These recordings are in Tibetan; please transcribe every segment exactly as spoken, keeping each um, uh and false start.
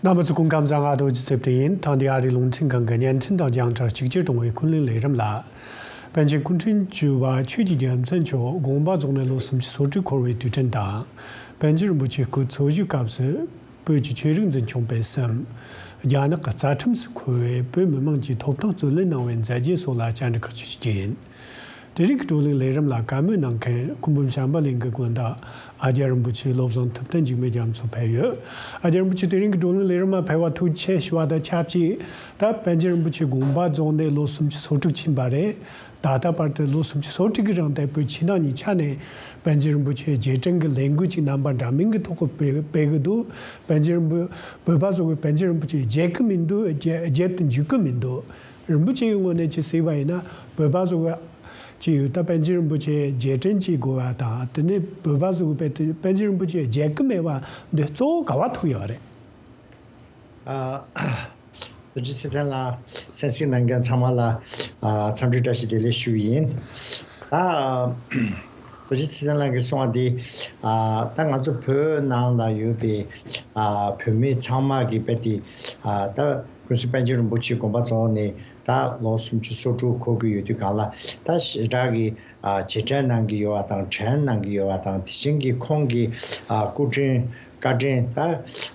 རྣམ་པ་ཚོ་སྐུ་ཁམས་བཟང་། ང་རྡོ་རྗེ་ཚེ་བརྟན་ཡིན། ཐེངས་འདིའི་ཨ་རིའི་རླུང་འཕྲིན་ཁང་གི་བརྙན་འཕྲིན་དང་རྒྱང་བསྒྲགས་གཅིག་གྱུར་གཏོང་བའི་འཁོན་ལན་ལས་རིམ་ལ། པཎ་ཆེན་སྐུ་ཕྲེང་བཅུ་པ་ཆོས་ཀྱི་རྒྱལ་མཚན་མཆོག་དགོངས་པ་རྫོགས་ནས་ལོ་སུམ་ཅུ་སོ་དྲུག་འཁོར་བའི་དུས་དྲན་དང་། པཎ་ཆེན་རིན་པོ་ཆེའི་སྐུ་འཚོ་བཞུགས་སྐབས་སུ་བོད་ཀྱི་ཆོས་རིག་འཛིན་སྐྱོང་སྤེལ་གསུམ། རྒྱ་ནག་གི་རྩ་ཁྲིམས་སུ་འཁོད་པའི་བོད་མི་མང་གི་ཐོབ་ཐང་རྩོད་ལེན་གནང་བའི་མཛད་རྗེས་སོགས་ལ་བཅར་འདྲི་ཁག་ཆེ་ཞིག་བྱས་ཡིན། དེ་རིང་གི་བགྲོ་གླེང་ལས་རིམ་ལ་བཀའ་མོལ་གནང་མཁན་སྐུ་འབུམ་བྱམས་པ་གླིང་གི་དགོན་བདག་ཨ་ཙརྱ་རིན་པོ་ཆེ་བློ་བཟང་ཐུབ་བསྟན་འཇིགས་མེད་རྒྱ་མཚོ་ཕེབས་ཡོད། ཨ་ཙརྱ་རིན་པོ་ཆེ། དེ་རིང་གི་བགྲོ་གླེང་ལས་རིམ་ལ་ཕེབས་པ་ཐུགས་རྗེ་ཆེ་ཞུ་བ་དང་ཆབས་ཅིག་ད་པཎ་ཆེན་རིན་པོ་ཆེ་དགོངས་པ་རྫོགས་ནས་ལོ་སུམ་ཅུ་སོ་དྲུག་ཕྱིན་པ་རེད། ད་ལྟ་བར་དུ་ལོ་སུམ་ཅུ་སོ་དྲུག་གི་རིང་དེ་བོད་ཕྱི་ནང་གཉིས་ཆ་ནས་པཎ་ཆེན་རིན་པོ་ཆེའི་རྗེས་དྲན་གྱི་ལས་འགུལ་ཅིག་རྣམ་པ་འདྲ་མིན་གྱི་ཐོག་གི་སྤེལ་སྤེལ་གྱི་འདུག་པཎ་ཆེན་རིན་པོ་བོད་པ་ཚོ་གིས་པཎ་ཆེན་རིན་པོ་ཆེ་བརྗེད་ཀྱི་མི་འདུག་བརྗེད་བརྗེད་དུ་འཇུག་གི་མི་འདུག་རིན་པོ་ཆེའི་ངོས་ནས་ཅིག་གཟིགས་པ་ཡིན་ན། བོད་པ་ཚོ་གི་ཅིག་ཡོད། ད་པཎ་ཆེན་རིན་པོ་ཆེ་རྗེས་དྲན་ཅིག་དགོས་པ་དང་། དེ་ནས་བོད་པ་ཚོ་གི་དཔེ་དེ་པཎ་ཆེན་རིན་པོ་ཆེ་བརྗེད་ཀྱི་མེད་པ་འདི་གཙོ་བོ་ག་བ་ཐུག་ཡོད་རེད། ཨ། རྡོ་རྗེ་ཚེ་བརྟན་ལགས། གསན་གཟིགས་གནང་མཁན་ཚང་མ་ལ་ཨ་འཚམས་འདྲི་བཀྲ་ཤིས་བདེ་ལེགས་ཞུ་གི་ཡིན། ད་རྡོ་རྗེ་ཚེ་བརྟན་ལགས་ཀྱིས་གསུངས་པ་འདི་ཨ་ད་ང་ཚོ་བོད་ནང་ལ་ཡོད་པའི་ཨ་བོད་མི་ཚང་མ་གི་དཔེ་དེ་ཨ་ད་ཀུན་གཟིགས་པཎ་ཆེན་རིན་པོ་ཆེའི་དགོངས་པ་རྫོགས་ནས་ད་ལོ་སུམ་ཅུ་སོ་དྲུག་འཁོར་གྱི་ཡོད་དུས་སྒང་ལ། ད་ཞེ་དྲག་གི་ཨ་རྗེས་དྲན་གནང་གི་ཡོད་པ་དང་། དྲན་གནང་གི་ཡོད་པ་དང་། དེ་བཞིན་གྱི་ཁོང་གི་ཨ་སྐུ་དྲིན་བཀའ་དྲིན་ད་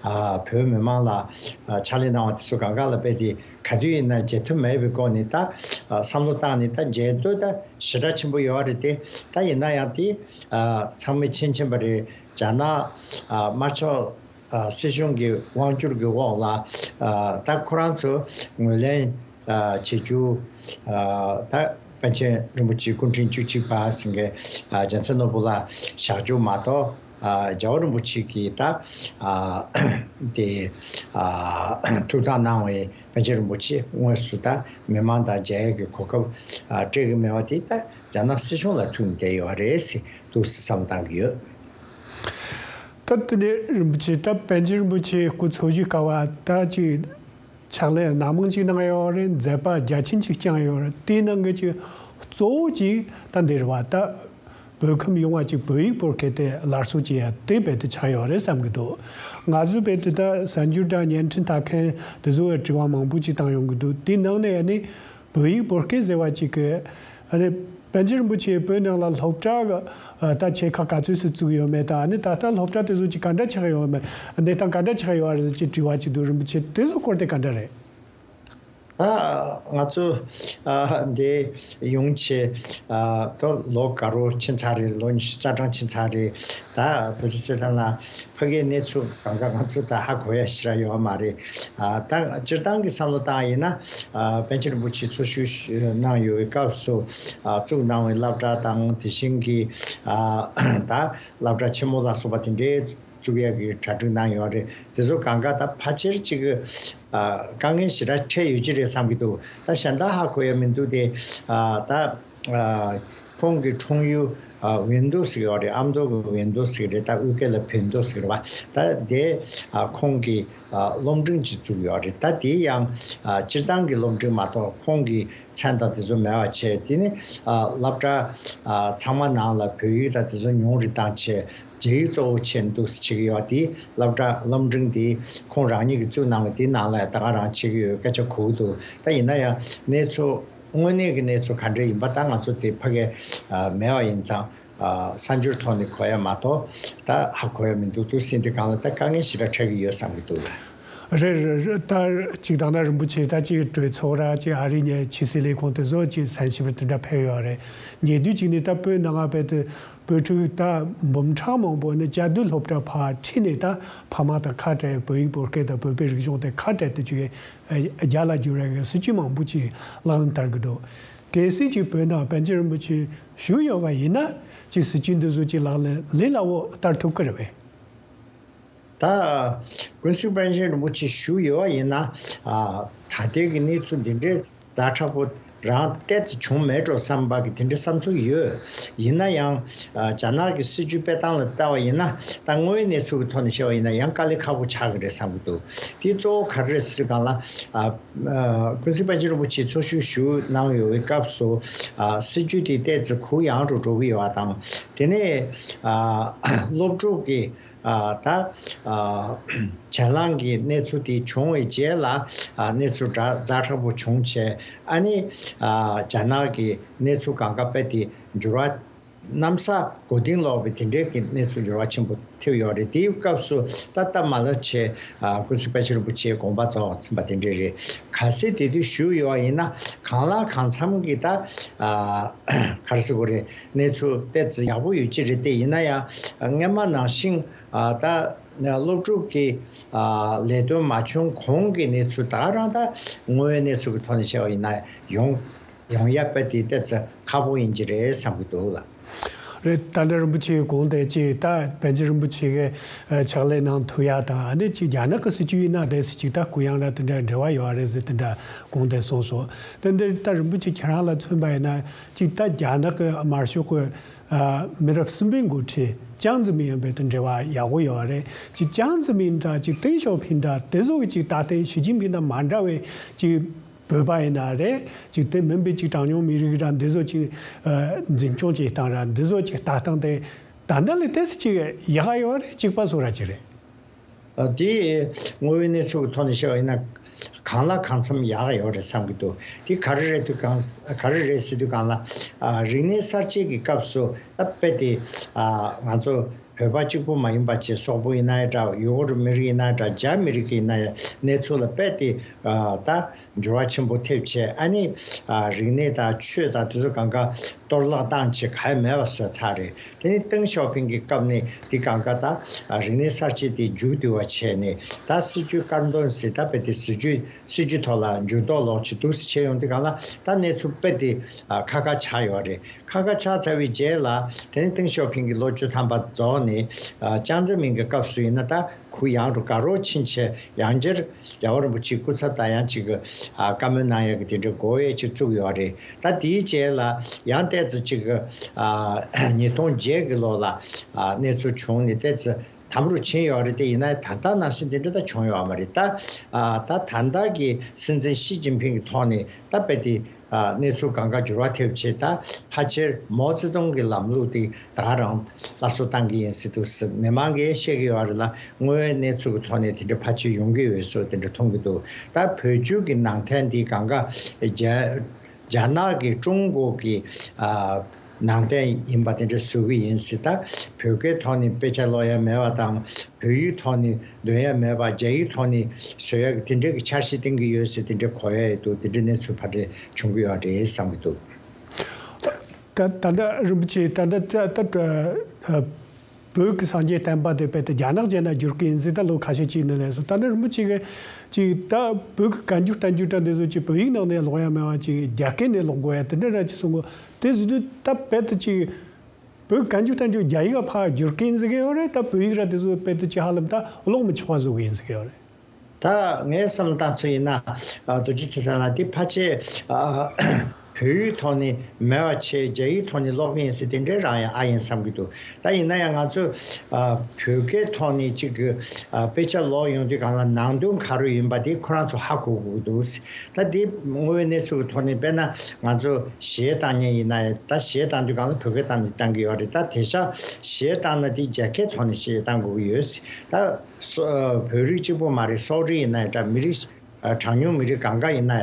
ཨ་བོད་མི་མང་ལ་ཨ་ཕྱག་ལས་གནང་བ་དེ་ཚོ་གང་ག་ལ་དཔེ་དེ་ག་དུས་ཡིན་ན་བརྗེད་ཐབས་མེད་པའི་སྒོ་ནས་ད་ཨ་བསམ་བློ་བཏང་ནས། ད་མཇལ་འདོད་ད་ཞེ་དྲག་ཆེན་པོ་ཡོད་རེད་དེ། ད་ཡིན་ན་ཡང་དེ་ཨ་ཚང་མས་མཁྱེན་མཁྱེན་པ་རེད། རྒྱ་ནག་ཨ་དམར་ཕྱོགས་ཨ་སྲིད་གཞུང་གི་དབང་སྒྱུར་གྱི་འོག་ལ་ཨ་ད་ཁོ་རང་ཚོ་ངོས་ལེན་ཨ་བྱེད་རྒྱུ་ཨ་ད་པཎ་ཆེན་རིན་པོ་ཆེའི་སྐུ་ཕྲེང་བཅུ་གཅིག་པ་ཟེར་མཁན་ཨ་རྒྱལ་མཚན་ནོར་བུ་ལ་བཞག་རྒྱུ་མ་གཏོགས། ཨ་རྒྱལ་བ་རིན་པོ་ཆེ་གི་ད་ཨ་དེ་ཨ་ཐུགས་དམ་གནང་བའི་པཎ་ཆེན་རིན་པོ་ཆེ་དངོས་སུ་ད་མི་མང་དང་མཇལ་ཡག་གི་གོ་སྐབས་ཨ་སྤྲད་ཀྱི་མེད་པ་དེ་ད་རྒྱ་ནག་སྲིད་གཞུང་ལ་ཐུག་ནས་བསྡད་ཡོད་རེད་ཟེར་འདུག་ཟེར་བསམ་བཏང་གི་ཡོད། ད་དེ་ནས་རིན་པོ་ཆེ། ད་པཎ་ཆེན་རིན་པོ་ཆེའི་སྐུ་འཚོ་བཞུགས་སྐབས་ད་ཅིག་ཕྱག་ལས་སྣ་མང་ཅིག་གནང་ཡོད་རེད། མཛད་པ་རྒྱ་ཆེན་ཅིག་བསྐྱངས་ཡོད་རེད། དེའི་ནང་གི་ཅིག་གཙོ་བོ་ཅིག་ད་འདིར་བ་ད་བོད་ཁམས་ཡོངས་ལ་ཅིག་བོད་ཡིག་བོད་སྐད་དེ་སླར་གསོ་བྱེད་ཡ་དེ་རྦད་དེ་ཆགས་ཡོད་རེད་བསམ་གྱི་འདུག་ང་ཚོས་རྦད་དེ་ད་གསར་འགྱུར་དང་བརྙན་འཕྲིན་ལྟ་མཁན་དེ་ཚོ་བས་དྲི་བ་མང་པོ་ཅིག་བཏང་ཡོང་གི་འདུག་དེའི་ནང་ནས་ཨ་ནི་བོད་ཡིག་བོད་སྐད་ཟེར་བ་ཅིག་གི་ཨ་ནི་པཎ་ཆེན་རིན་པོ་ཆེས་བོད་ནང་ལ་སློབ་གྲྭ་གི་ཨ་ད་ཆེ་ཁག་ག་ཚོད་སུ་བཙུགས་ཡོད་མེད་དང་། ཨ་ནི་ད་ལྟ་སློབ་གྲྭ་དེ་ཚོ་ཅིག་ག་འདྲ་ཆགས་ཡོད་མེད། གནས་སྟངས་ག་འདྲ་ཆགས་ཡོད་རེད་ཅེས་དྲི་བ་ཅིག་འདུག་རིན་པོ་ཆེ། དེ་ཚོ་སྐོར་དེ་ག་འདྲ་རེད། ད་ང་ཚོ་ཨ་འདི་ཡོང་ཆེད་ཨ་ད་ལོ་ག་རོ་ཕྱིན་ཚར་རེད། ལོ་ཉི་ཤུ་རྩ་གྲངས་ཕྱིན་ཚར་རེད། ད་རྡོ་རྗེ་རྩེ་ཐང་ལ་ཕ་གིའི་གནས་ཚུལ་གང་ག་ང་ཚོ་ད་ཧ་གོ་ཡ་ཞེ་དྲག་ཡོད་མ་རེད། ཨ་ད་སྤྱིར་བཏང་གི་བསམ་བློ་བཏང་ཡིན་ན། ཨ་པཎ་ཆེན་རིན་པོ་ཆེ་འཚོ་བཞུགས་གནང་ཡོད་པའི་སྐབས་སུ་ཨ་བཙུགས་གནང་བའི་སློབ་གྲྭ་དང་། དེ་བཞིན་གྱི་ཨ་ད་སློབ་གྲྭ་ཆེན་མོ་ལ་སོགས་པ་དེ་འདྲའི་བཙུགས་ཡག་གི་གྲ་སྒྲིག་གནང་ཡོད་རེད། དེ་ཚོ་གང་ག་ད་ཕལ་ཆེར་ཅིག་ཨ་དཀའ་ངལ་ཞེ་དྲག་འཕྲད་ཡོད་ཀྱི་རེད་བསམ་གྱི་འདུག་ད་གཞན་དག་ཧ་གོ་ཡ་མི་འདུག་སྟེ། ཨ་ད་ཨ་ཁོང་གི་འཁྲུངས་ཡུལ་ཨ་ཝིན་དོ་ཟེར་གྱི་ཡོད་རེད། ཨ་མདོ་གི་ཝིན་དོ་ཟེར་གྱི་རེད། ད་དབུས་སྐད་ལ་བིན་དོ་ཟེར་གྱི་རེད་པ། ད་དེ་ཨ་ཁོང་གི་ཨ་སློབ་འབྲིང་ཅིག་བཙུགས་ཡོད་རེད། ད་དེ་ཡང་ཨ་སྤྱིར་བཏང་གི་སློབ་འབྲིང་མ་གཏོགས་ཁོང་གི་མཚན་དང་དེ་ཚོ་མེད་པ་བྱས། དེ་ནི་ཨ་སློབ་གྲྭ་ཨ་ཚང་མ་ནང་ལ་བོད་ཡིག་དང་དེ་ཚོ་ཉུང་རུ་བཏང་བྱས། རྒྱ་ཡིག་གཙོ་བོ་བྱས་འདུག་སེ་བྱེད་ཀྱི་ཡོད། དེ་སློབ་གྲྭ་སློབ་འབྲིང་དེ་ཁོང་རང་ཉིད་ཀྱིས་བཙུགས་གནང་བའི་དེའི་ནང་ལ་ད་ག་རང་བྱེད་ཀྱི་ཡོད་སྐད་ཆ་གོ་གི་འདུག་ད་ཡིན་ན་ཡང་གནས་ཚུལ་དངོས་གནས་ཀྱི་གནས་ཚུལ་ག་འདྲ་ཡིན་པ་ད་ང་ཚོ་དེ་ཕ་གིར་ཨ་མེད་པ་ཡིན་ཙང་། ཨ་གསར་འགྱུར་ཐོག་ནས་གོ་ཡ་མ་གཏོགས་ད་ཧ་གོ་ཡ་མི་འདུག་འདུག་སེ་འདི་སྒང་ལ་ད་དཀའ་ངལ་ཞེ་དྲག་འཕྲད་ཀྱི་ཡོད་བསམ་གྱི་འདུག་རེད་རེད་རེད། ད་ཅིག་དང་ན་རིན་པོ་ཆེ་ད་ཅིག་གྲོས་ཚོགས་ར་ཅིག་ཨ་རི་ནས་ཕྱི་སྲིད་ལས་ཁུངས་དེ་ཚོ་ཅིག་གསན་ཞིབ་དེ་འདྲ་ཕེབས་ཡོད་རེད། ཉེ་དུས་ཅིག་ནས་ད་བོད་ནང་ང་བོད་དུ་བོད་ཕྲུག་ད་འབུམ་ཕྲག་མང་པོ་ནི་བཅའ་སྡོད་སློབ་གྲྭ་ཕར་ཁྲིད་ནས། ད་ཕ་མ་དང་ཁ་བྲལ། བོད་ཡིག་བོད་སྐད་དང་བོད་པའི་རིག་གཞུང་དེ་ཁ་བྲལ་ཏེ་ཅིག་རྒྱ་ལ་བསྒྱུར་ཡ་གི་སྲིད་ཇུས་མང་པོ་ཅིག་ལག་ལེན་བསྟར་གི་འདུག་གལ་སྲིད་ཅིག་བོད་ནང་པཎ་ཆེན་རིན་པོ་ཆེ་བཞུགས་ཡོད་པ་ཡིན་ན་ཅིག་སྲིད་ཇུས་འདི་ཚོ་ཅིག་ལག་ལེན་ལས་སླ་བོ་བསྟར་ཐུབ་ཀྱི་རེད་པས། ད་ཀུན་གཟིགས་པཎ་ཆེན་རིན་པོ་ཆེ་བཞུགས་ཡོད་པ་ཡིན་ན། ཨ་ད་ལྟའི་གི་གནས་ཚུལ་འདི་འདྲའི་ཛ་དྲག་པོ་རང་ཏོག་ཙམ་བྱུང་མེད་འགྲོ་བསམ་པ་གི་དེ་འདྲའི་བསམ་ཚུལ་ཡོད། ཡིན་ན་ཡང་ཨ་རྒྱ་ནག་གི་སྲིད་ཇུས་སྤེལ་སྟངས་ལ་བལྟ་བ་ཡིན་ན། ད་དངོས་ཡོད་གནས་ཚུལ་གྱི་ཐོག་ནས་བཤད་པ་ཡིན་ན་ཡང་དཀའ་ལས་ཁག་པོ་ཆགས་ཀྱི་རེད་བསམ་གྱི་འདུག་དེ་གཙོ་བོ་ག་རེ་རེད་ཟེར་དུས་སྒང་ལ། ཨ་ཨ་ཀུན་གཟིགས་པཎ་ཆེན་རིན་པོ་ཆེ་འཚོ་བཞུགས་ཞུ་གནང་ཡོད་པའི་སྐབས་སུ། ཨ་སྲིད་ཇུས་དེ་ཏོག་ཙམ་གུ་ཡངས་རུ་འགྲོ་གི་ཡོད་པ་དང་། དེ་ནས་ཨ་སློབ་ཕྲུག་གི་ ཨ་ད་ཨ་གྱེན་ལངས་ཀྱི་གནས་ཚུལ་དེ་བྱུང་བའི་རྗེས་ལ་ཨ་གནས་ཚུལ་ཛ་ཛ་དྲག་པོ་བྱུང་བྱས། ཨ་ནི་ཨ་རྒྱ་ནག་གི་གནས་ཚུལ་སྒང་ག་དཔེ་དེ་འགྱུར་བ་གནམ་ས་མགོ་རྟིང་སློག་པའི་དེ་འདྲའི་གི་གནས་ཚུལ་འགྱུར་བ་ཆེན་པོ་ཐེབས་ཡོད་རེད། དེའི་སྐབས་སུ་ད་སྟབས་མ་ལེགས་བྱས་ཨ་ཀུན་གཟིགས་དཔལ་ཆེན་རིན་པོ་ཆེའི་དགོངས་པ་རྫོགས་ཟིན་པ་དེ་འདྲ་རེད། གལ་སྲིད་དེ་དུས་ཞུས་ཡོད་པ་ཡིན་ན་གང་ལ་གང་འཚམ་གྱི་ད་ཨ་ག་རེ་ཟེར་དགོས་རེད། གནས་ཚུལ་ཏོག་ཙམ་ཡག་པོ་ཡོད་ཀྱི་རེད། དེ་ཡིན་ན་ཡང་སྔོན་མ་ནང་བཞིན་ཨ་ད་སློབ་ཕྲུག་གི་ཨ་ལས་དོན་མ་བྱུང་གོང་གི་གནས་ཚུལ་ད་ག་རང་ད་དངོས་ཡོད་གནས་ཚུལ་གྱི་ཐོག་ནས་བཤད་པ་ཡིན་ན་ཡོང་ཡོང་ཡ་དཔེ་དེ་ཏོག་ཙམ་ཁག་པོ་ཡིན་གྱི་རེད་བསམ་གྱི་འདུག་ལགས། རེད། ད་ལྟ་རིན་པོ་ཆེའི་དགོངས་དེ་ཅིག་ད་པཎ་ཆེན་རིན་པོ་ཆེ་གི་ཕྱག་ལས་གནང་ཐུབ་ཡ་དང་། ཨ་ནི་ཅིག་རྒྱ་ནག་གི་སྲིད་ཇུས་ཡིན་ན་དེ་སྲིད་ཅིག་ད་གུ་ཡངས་ར་དེ་འདྲ་འབྲེལ་བ་ཡོད་རེད་ཟེར་དེ་འདྲ་དགོངས་དེ་གསུངས་སོང་། དེ་འདིར་ད་རིན་པོ་ཆེ་ཁྱེད་རང་ལ་མཚོན་པ་ཡིན་ན་ཅིག་ད་རྒྱ་ནག་གི་དམར་ཤོག་གི་ཨ་མི་རབས་གསུམ་པའི་འགོ་ཁྲིད་ཅང་ཙེ་མིན་ཡིན་པའི་དེ་འབྲེལ་བ་ཡག་པོ་ཡོད་རེད། ཅིག་ཅང་ཙེ་མིན་འདྲ་ཅིག་ཏེང་ཞའོ་ཕིང་འདྲ་དེ་ཚོ་གི་ཅིག་ད་ལྟའི་ཞི་ཅིན་ཕིང་དང་མ་འདྲ་བའི་ཅིག་བོད་པ་ཡིན་ན་རེད། ཅིག་དེ་མིན་པའི་ཅིག་གྲངས་ཉུང་མི་རིགས་ར་འདི་ཚོ་ཅིག་ཨ་འཛིན་སྐྱོང་བྱེད་སྟངས་ར་འདི་ཚོ་ཅིག་ལྟ་སྟངས་དེ་ད་ལྟ་ལས་ཏོག་ཙམ་ཅིག་ཡག་ག་ཡོད་རེད། གཅིག་པ་བཟོ་ར་ཅིག་རེད། ཨ་དེ་དངོས་ཡོད་གནས་ཚུལ་གྱི་ཐོག་ནས་བཤད་པ་ཡིན་ན་གང་ལ་གང་འཚམ་ཡག་ག་ཡོད་རེད་བསམ་གྱི་འདུག་དེ་ག་རེ་རེད་དུས་གང་ག་རེ་རེད་ཟེར་དུས་གང་ལ་ཨ་རིག་གནས་གསར་བརྗེ་གི་སྐབས་སུ་ད་དཔེ་དེ་ཨ་ང་ཚོ་བོད་པ་གཅིག་པུ་མ་ཡིན་པ་བྱས་སོག་པོ་ཡིན་ན་ཡང་འདྲ། ཡུ་གུར་མི་རིགས་ཡིན་ན་ཡང་འདྲ། རྒྱ་མི་རིགས་ཡིན་ན་ཡང་གནས་ཚུལ་ལ་དཔེ་དེ་ཨ་ད་འགྱུར་བ་ཆེན་པོ་ཐེབས་བྱས། ཨ་ནི་ཨ་རིག་གནས་དང་ཆོས་དང་དེ་ཚོ་གང་ག་གཏོར་བརླག་བཏང་བྱས་ག་ཡ་མེད་པ་བཟོས་ཚར་རེད། དེ་ནི་ཏེང་ཞའོ་ཕིང་གི་སྐབས་ནས་དེ་གང་ག་ད་ཨ་རིག་གནས་གསར་བརྗེ་དེ་མཇུག་བསྡུ་བ་བྱས་ནས་ད་སྲིད་ཇུས་དཀར་འདོན་ཟེར་ད་དཔེ་དེ་སྲིད་ཇུས་སྲིད་ཇུས་ཐོག་ལ་འགྱུར་ལྡོག་ལོག་ཅིག་འདུག་སེ་བྱས་ཡོང་དུས་གང་ལ་ད་གནས་ཚུལ་དཔེ་དེ་ཨ་ཁ་ཁ་ཆགས་ཡོད་རེད། ཁ་ཁ་ཆགས་ཚར་བའི་རྗེས་ལ་དེ་ནི་ཏེང་ཞའོ་ཕིང་གི་ལོ་བཅུ་ཐམ་པ་རྫོགས་ནས་ཨ་ཅང་ཙེ་མིན་གྱི་སྐབས་སུ་ཡིན་ན་ད་གུ་ཡངས་རུ་དགའ་རོགས་ཕྱིན་བྱས་ཡང་བསྐྱར་རྒྱལ་བ་རིན་པོ་ཆེའི་སྐུ་ཚབ་དང་ཡང་ཅིག་གི་ཨ་བཀའ་མོལ་གནང་ཡག་གི་དེ་འདྲའི་དགོས་ཡས་ཅིག་བཙུགས་ཡོད་རེད། ད་དེའི་རྗེས་ལ་ཡང་ཏོག་ཙམ་ཅིག་གི་ཨ་ཉིས་སྟོང་བརྒྱད་ཀྱི་ལོ་ལ་ཨ་གནས་ཚུལ་བྱུང་ནས་ཏོག་ཙམ་དམ་རུ་ཕྱིན་ཡོད་རེད། དེ་ཡིན་ན་ད་ལྟ་ནང་བཞིན་དེ་འདྲ་ད་བྱུང་ཡོད་མ་རེད། ད་ཨ་ད་ད་ལྟ་གི་སྲིད་འཛིན་ཞི་ཅིན་ཕིང་གི་ཐོག་ནས་ད་དཔེ་དེ་ཨ་གནས་ཚུལ་གང་ག་འགྱུར་བ་ཐེབས་བྱས། ད་ཕལ་ཆེར་མའོ་ཙེ་ཏུང་གི་ལམ་ལུགས་དེ་ད་ག་རང་སླར་གསོ་བཏང་གི་ཡིན་ཟེར་འདུག་ཟེར་མི་མང་གིས་བཤད་ཀྱི་ཡོད་རེད་ལ། དངོས་ཡོད་གནས་ཚུལ་གྱི་ཐོག་ནས་དེ་འདྲ་ཕལ་ཆེར་ཡོང་གི་ཡོད་བཟོ་དེ་འདྲ་མཐོང་གི་འདུག་ད་བོད་བརྒྱུད་ཀྱི་ནང་བསྟན་དེ་གང་ག་རྒྱ་རྒྱ་ནག་གི་ཀྲུང་གོ་གི་ཨ་ནང་བསྟན་ཡིན་པ་དེ་འདྲ་བཟོ་གི་ཡིན་ཟེར། ད་བོད་སྐད་ཐོག་ནས་དཔེ་ཆ་ཀློག་ཡ་མེད་པ་དང་། བོད་ཡིག་ཐོག་ནས་འདོན་ཡ་མེད་པ། རྒྱ་ཡིག་ཐོག་ནས་བཟོ་ཡ་གི་དེ་འདྲ་གི་འཆར་གཞི་བཏིང་གི་ཡོད་ཟེར་དེ་འདྲ་གོ་ཡ་ཡོད་འདུག་དེ་འདྲ་གནས་ཚུལ་ཕར་འདྲ་བྱུང་གི་ཡོད་རེད་བསམ་གི་འདུག་ད་ད་ལྟ་རིན་པོ་ཆེ་ད་ལྟ་ད་ད་བོད་ཀྱི་སངས་རྒྱས་བསྟན་པ་དེ་དཔེ་དེ་རྒྱ་ནག་རྒྱལ་ནས་བསྒྱུར་གི་ཡིན་ཟེར་ད་ལོ་ཁ་ཤས་ཅིག་ནས་ལས་སོང་། ད་ལྟ་རིན་པོ་ཆེ་གིས་ཅིག་ད་བོད་ཀྱི་བཀའ་འགྱུར་བསྟན་འགྱུར་ད་འདི་ཚོ་ཅིག་བོད་ཡིག་ནང་ནས་ཀློག་ཡ་མེད་པ་ཅིག་རྒྱ་སྐད་ནས་ཀློག་དགོས་ཡ་དེ་འདྲ་ར་ཅིག་གསུང་གོ། དེ་ཟེར་དུས་ད་དཔེ་དེ་ཅིག་བོད་བཀའ་འགྱུར་བསྟན་འགྱུར་རྒྱ་ཡིག་ལ་ཕར་བསྒྱུར་གི་ཡིན་ཟེར་གི་ཡོད་རེད། ད་བོད་ཡིག་ར་དེ་ཚོ་དཔེ་དེ་ཅིག་ཧ་ལམ་ད་ཀློག་མི་ཆོག་པ་བཟོ་གི་ཡིན་ཟེར་གི་ཡོད་རེད། ད་ངའི་བསམ་བློ་བཏང་ཚོད་ཡིན་ན་ཨ་རྡོ་རྗེ་ཐེག་ཆེན་ལགས་དེ་ཕལ་ཆེར་ཨ་བོད་ཡིག་ཐོག་ནས་མེད་པ་བྱས་རྒྱ་ཡིག་ཐོག་ནས་ཀློག་གི་ཡིན་ཟེར་དེ་འདྲའི་རང་ཡང་ཨ་ཡིན་བསམ་གྱི་འདུག་ད་ཡིན་ན་ཡང་ང་ཚོས་ཨ་བོད་སྐད་ཐོག་ནས་ཅིག་གི་ཨ་དཔེ་ཆ་ཀློག་ཡོང་དུས་གང་ལ་ནང་དོན་ག་རེ་ཡིན་པ་དེ་ཁོ་རང་ཚོ་ཧ་གོ་དགོས་ཀྱི་འདུག་ད་དེ་དངོས་ཡོད་གནས་ཚུལ་གྱི་ཐོག་ནས་དཔེར་ན་ང་ཚོ་གཞས་བཏང་མཁན་ཡིན་ན་ཡང་ད་གཞས་བཏང་དུས་གང་ལ་བོད་སྐད་ཐོག་ནས་བཏང་གི་ཡོད་རེད། ད་དེང་སང་གཞས་བཏང་ན་དེ་རྒྱ་སྐད་ཐོག་ནས་གཞས་བཏང་དགོས་ཀྱི་ཡོད། ད་སོ་བོད་རིགས་གཅིག་པོ་མ་རེད། སོག་རིགས་ཡིན་ན་ཡང་འདྲ། མི་རིགས་ཨ་གྲངས་ཉུང་མི་རིགས་གང་ག་ཡིན་ན་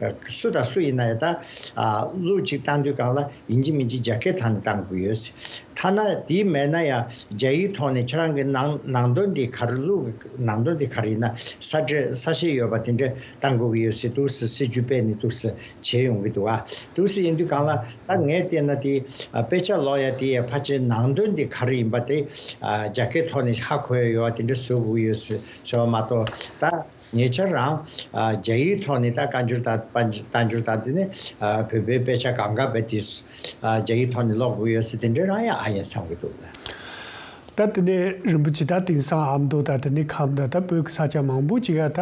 ཡང་སུ་དང་སུ་ཡིན་ན་ཡང་ད་ཨ་གླུ་གཅིག་བཏང་དུས་གང་ལ་ཡིན་གཅིག་མིན་གཅིག་རྒྱ་སྐད་ཐོག་ནས་བཏང་དགོས་ཀྱི་ཡོད། ཐ་ན་དེ་མེད་ན་ཡང་རྒྱ་ཡིག་ཐོག་ནས་ཁྱེད་རང་གི་ནང་ནང་དོན་དེ་ག་རེ། གླུ་གི་ནང་དོན་དེ་ག་རེ་ཡིན་ན་ས་བཀྲ་ས་བཤད་ཡོད་པ་དེ་འདྲ་བཏང་དགོས་ཀྱི་ཡོད་ཟེར་འདུག་སེ་སྲིད་ཇུས་སྤེལ་ནས་འདུག་སེ་བྱས་ཡོང་གི་འདུག་ཨ་འདུག་སེ་ཡིན་དུས་གང་ལ་ད་ངས་བལྟས་ན་དེ་ཨ་དཔེ་ཆ་ཀློག་ཡ་དེ་ཡ་ཕལ་ཆེར་ནང་དོན་དེ་ག་རེ་ཡིན་པ་དེ་ཨ་རྒྱ་སྐད་ཐོག་ནས་ཧ་གོ་ཡ་ཡོད་པ་དེ་འདྲ་བཟོ་དགོས་ཀྱི་ཡོད་ཟེར་ཟེར་བ་མ་གཏོགས། ད་ཉེ་ཆར་རང་ཨ་རྒྱ་ཡིག་ཐོག་ནས་ད་བཀའ་འགྱུར་དང་བཀའ་འགྱུར་དང་དེ་ནས་ཨ་བོད་པའི་དཔེ་ཆ་གང་ག་བས་དེ་ཨ་རྒྱ་ཡིག་ཐོག་ནས་ཀློག་དགོས་ཡོད་ཟེར་དེ་འདྲ་རང་ཡང་ཨ་ཡིན་བསམ་གྱི་འདུག་ད་དེ་ནས་རིན་པོ་ཆེ་ད་དེང་སང་ཨ་མདོ་ད་དེ་ནས་ཁམས་ད་ད་བོད་ཀྱི་ས་ཆ་མང་པོ་ཅིག་ཡ་ད་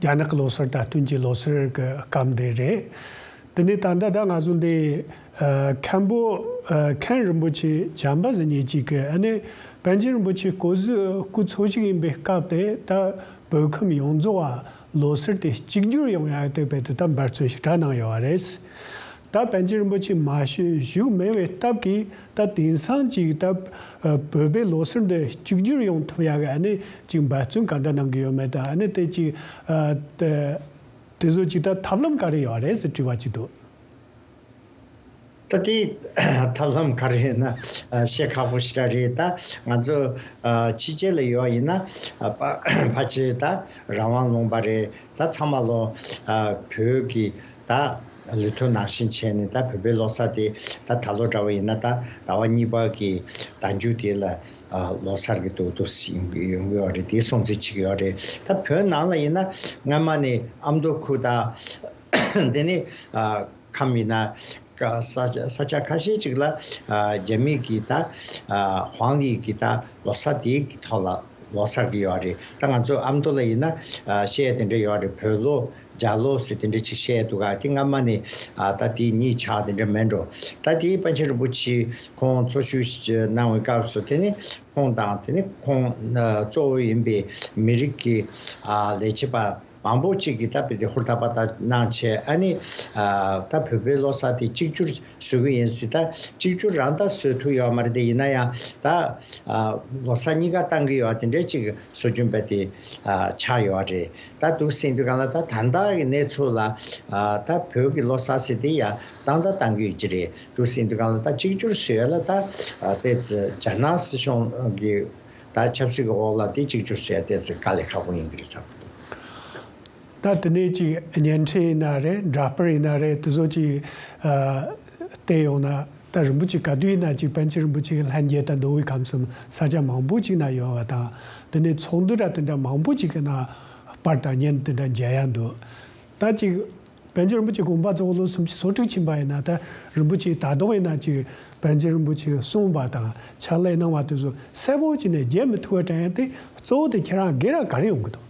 རྒྱ་ནག་གི་ལོ་སར་ད་སྟོན་གྱི་ལོ་སར་གྱི་སྐབས་འདི་རེད། དེ་ནས་ད་ལྟ་ད་ང་ཚོ་འདི་ཨ་མཁན་པོ་ཨ་མཁན་རིན་པོ་ཆེ་བྱམས་པ་ཟེར་མཁན་ཅིག་གིས་ཨ་ནི་པཎ་ཆེན་རིན་པོ་ཆེ་སྐུ་གཟུགས་སྐུ་འཚོ་ཞིག་ཡིན་པའི་སྐབས་དེ་ད་བོད་ཁམས་ཡོངས་རྫོགས་ཨ་ལོ་སར་དེ་གཅིག་གྱུར་ཡོང་ཡ་དེ་བས་དེ་ད་འབད་བརྩོན་ཞེ་དྲག་གནང་ཡོད་པ་རེད། ད་པཎ་ཆེན་རིན་པོ་ཆེ་མ་བཞུགས་བཞུགས་མེད་པའི་སྟབས་ཀྱིས་ད་དེང་སང་ཅིག་ད་ཨ་བོད་པའི་ལོ་གསར་འདི་གཅིག་གྱུར་ཡོང་ཐུབ་ཡག་གི་ཨ་ནི་ཅིག་འབད་བརྩོན་ག་འདྲ་གནང་གི་ཡོད་མེད། ད་ཨ་ནི་དེ་ཅིག་ཨ་དེ་དེ་ཚོ་ཅིག་ད་ཐབས་ལམ་ག་རེ་ཡོད་རེད་ཟེར་དྲི་བ་ཅིག་འདུག་ད་དེ་ཐབས་ལམ་ག་རེ་ཡིན་ན་ཨ་བཤད་ཁག་པོ་ཞེ་དྲག་རེད། ད་ང་ཚོ་ཨ་ཕྱི་རྒྱལ་ལ་ཡོད་ཡིན་ན་ཨ་ཕ་ཕལ་ཆེར་ད་རང་དབང་ལུང་པ་རེད། ད་ཚང་མ་ལོ་ཨ་བོད་ཀྱི་ད་ལུས་ཐོག་ནང་བཞིན་བྱས་ནས་ད་བོད་པའི་ལོ་གསར་དེ་ད་ད་ལོ་འདྲ་བ་ཡིན་ན་ད་ཟླ་བ་གཉིས་པ་གི་ཟླ་མཇུག་དེ་ལ་ཨ་ལོ་གསར་གྱི་འདུག་འདུག་ཡོང་གི་ཡོད་རེད། དེ་སྲུང་བརྩི་བྱེད་ཀྱི་ཡོད་རེད། ད་བོད་ནང་ལ་ཡིན་ན་སྔ་མ་ནས་ཨ་མདོ་ཁུལ་དང་དེ་ནས་ཨ་ཁམས་ཡིན་ན་ཀ་ས་ཆ་ས་ཆ་ཁ་ཤས་ཅིག་ལ་ཨ་རྒྱ་མི་གི་ད་ཨ་ཧུའང་ལི་གི་ད་ལོ་གསར་དེའི་གི་ཐོག་ལ་ལོ་གསར་གི་ཡོད་རེད། ད་ང་ཚོ་ཨ་མདོ་ལ་ཡིན་ན་ཨ་བཤད་ཡ་དེ་འདྲ་ཡོད་རེད། བོད་ལོ་རྒྱ་ལོ་ཟེར་དེ་འདྲ་ཅིག་བཤད་ཡ་འདུག་ག་དེ་སྔ་མ་ནས་ཨ་ད་དེ་གཉིས་ཆགས་དེ་འདྲ་མེད་འགྲོ། ད་དེ་པཎ་ཆེན་རིན་པོ་ཆེ་ཁོང་འཚོ་བཞུགས་གནང་བའི་སྐབས་སུ་དེ་ནི་ཁོང་དང་དེ་ནི་ཁོང་ཨ་གཙོ་བོ་ཡིན་པའི་མི་རིགས་ཀྱི་ཨ་ལས་བྱེད་པ་མང་པོ་ཅིག་གིས་ད་དཔེ་དེ་ཧུར་ཐག་པ་ད་གནང་བྱས། ཨ་ནི་ཨ་ད་བོད་པའི་ལོ་གསར་དེ་གཅིག་གྱུར་བཟོ་གི་ཡིན་ཟེར། ད་གཅིག་གྱུར་རང་ད་བཟོ་ཐུབ་ཡོད་མ་རེད། དེ་ཡིན་ན་ཡང་ད་ཨ་ལོ་གསར་གཉིས་ཀ་བཏང་གི་ཡོད། དེ་འདྲའི་ཅིག་སྲོལ་རྒྱུན་པ་དེ་ཨ་ཆགས་ཡོད་རེད། ད་འདུག་སེ་ཡིན་དུས་སྒང་ལ་ད་ད་ལྟ་གི་གནས་ཚུལ་ལ་ཨ་ད་བོད་ཀྱི་ལོ་གསར་ཟེར་དེ་ཡང་བཏང་ད་བཏང་གི་ཡོད་ཀྱི་རེད། འདུག་སེ་ཡིན་དུས་སྒང་ལ་ད་གཅིག་གྱུར་བཟོ་ཡ་ལ་ད་ཨ་ཏོག་ཙམ་རྒྱ་ནག་སྲིད་གཞུང་གི་ད་ཆབ་སྲིད་ཀྱི་འོག་ལ་དེ་གཅིག་གྱུར་བཟོ་ཡ་ཏོག་ཙམ་དཀའ་ལས་ཁག་པོ་ཡིན་གྱི་རེད་བསམ་གྱི་འདུག་ད་དེ་ནས་ཅིག་བརྙན་འཕྲིན་ཡིན་ན་རེད། འདྲ་པར་ཡིན་ན་རེད། དེ་ཚོ་ཅིག་ཨ་བལྟས་ཡོང་ན་ད་རིན་པོ་ཆེ་ག་དུས་ཡིན་ན་ཅིག་པཎ་ཆེན་རིན་པོ་ཆེ་གི་ལྷན་རྒྱས་དང་མདོ་དབུས་ཁམས་གསུམ་ས་ཆ་མང་པོ་ཅིག་ན་ཡོད་པ་དང་། དེ་ནས་ཚོགས་འདུ་འདྲ་དེ་འདྲ་མང་པོ་ཅིག་གི་ནང་པར་དང་བརྙན་དེ་འདྲ་མཇལ་ཡ་འདུག་ད་ཅིག་པཎ་ཆེན་རིན་པོ་ཆེ་དགོངས་པ་རྫོགས་ལོ་སུམ་ཅུ་སོ་དྲུག་ཕྱིན་པ་ཡིན་ན། ད་རིན་པོ་ཆེ་ད་དུང་ཡིན་ན་ཅིག་པཎ་ཆེན་རིན་པོ་ཆེ་གསུངས་པ་དང་ཕྱག་ལས་གནང་བ་དེ་ཚོ་གསལ་པོ་བྱས་ནས་མཇལ་མི་ཐུབ་པ་དྲན་ཡ་དེ་གཙོ་བོ་དེ་ཁྱེད་རང་སྒེར་ལ་ག་རེ་ཡོང་གི་འདུག་